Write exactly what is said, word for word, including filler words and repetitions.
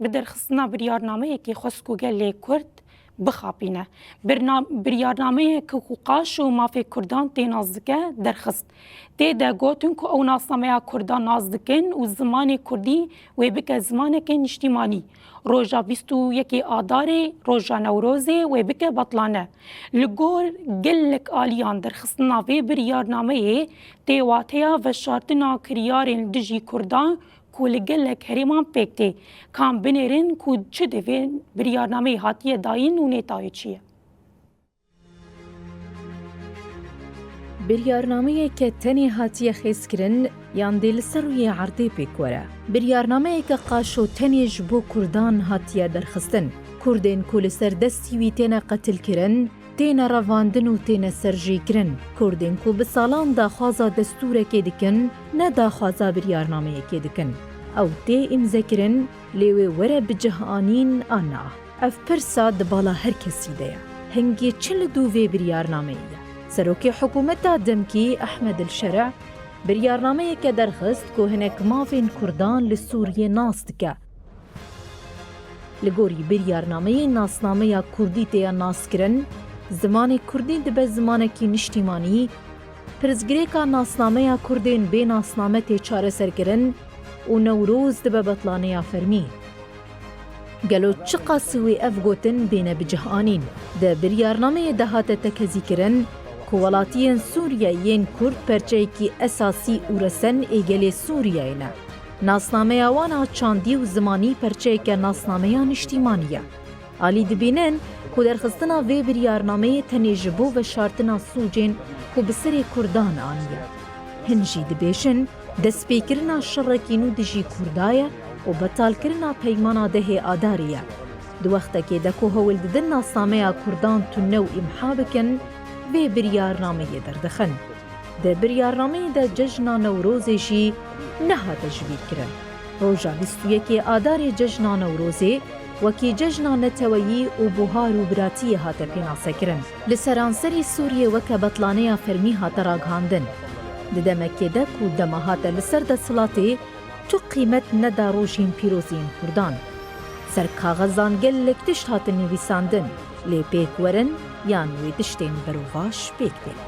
Bi derxistina biryarnameyekê xwest ku gelê Kurd bixapîne. Birna-, biryarnameyeke ku qaşo mafê Kurdan tê nas dike, derxist. Tê de gotin ku ew nasnameya Kurdan nas dikin û zimanê Kurdî wê bike zimaneke niştîmanî. Roja bîst û yekê Adarê, roja Newrozê, wê bike betlane. Li gor gelek aliyan derxistina vê biryarnameyê tê wateya veşartina kiryarên li dijî Kurdan ku li gelek herêman pêk tê. Ka em binêrin ku çi di vê biryarnameyê hatiye dayîn û nêtayê çi ye. Biryarnameyeke tenê hatiye xêzkirin yan dê li ser rûyê erdê pêk were. Biryarnameyeke qaşo tenê ji bo Kurdan hatiye derxistin. Kurdên ku li ser destî wî têne qetilkirin, têne revandin û têne serjêkirin. Kurdên ku bi salan daxwaza destûrekê dikin, ne daxwaza biryarnameyekê dikin. Ew tê îmzekirin, lê wê were bi cih anîn an na. Ev pirsa di bala her kesî de ye. Hingê çi li dû vê biryarnameyê ye? Serokê hikûmeta demkî Ehmed El Şerî biryarnameyeke derxist ku hinek mafên Kurdan li Sûriyê nas dike. Li gorî biryarnameyê nasnameya Kurdî tê ya naskirin, zimanê Kurdî dibe zimanekî niştîmanî, pirsgirêka nasnameya Kurdên bê nasname tê çareserkirin û Newroz dibe betlaneya fermî. Gelo çiqas wê ev gotin bêne bi cih anîn? Di biryarnameyê de hate tekezîkirin ku welatiyên Sûriye yên Kurd perçeyekî esasî û resen ê gelê Sûriyeyê ne. Nasnameya wan a çandî û zimanî perçeyeke nasnameya niştîmanî ye. Alî dibînin ku derxistina vê biryarnameyê tenê ji bo veşartina sûcên ku bi serê Kurdan aniye. Hin jî dibêjin, destpêkirina şerekî nû dijî Kurda ye û betalkirina peymana dehê Adarê ye. Di wextekê de ku hewl didin nasnameya Kurdan tune û îmha bikin, vê biryarnameyê derdixin. Di biryarnameyê de cejna Newrozê jî nehate jibîrkirin. Roja bîst û yekê Adarê cejna Newrozê wekî cejna neteweyî û buhar û biratiyê hate pênasekirin. Li seranserê Sûriyê weke betlaneya fermî hate ragihandin. Di demekê de ku dema hate li ser desthilatê, tu qîmet neda rojên pîroz yên Kurdan. Ser kaxezan gelek tişt hatin nivîsandin, lê pêk werin yan wê tiştên berovaş pêk tên.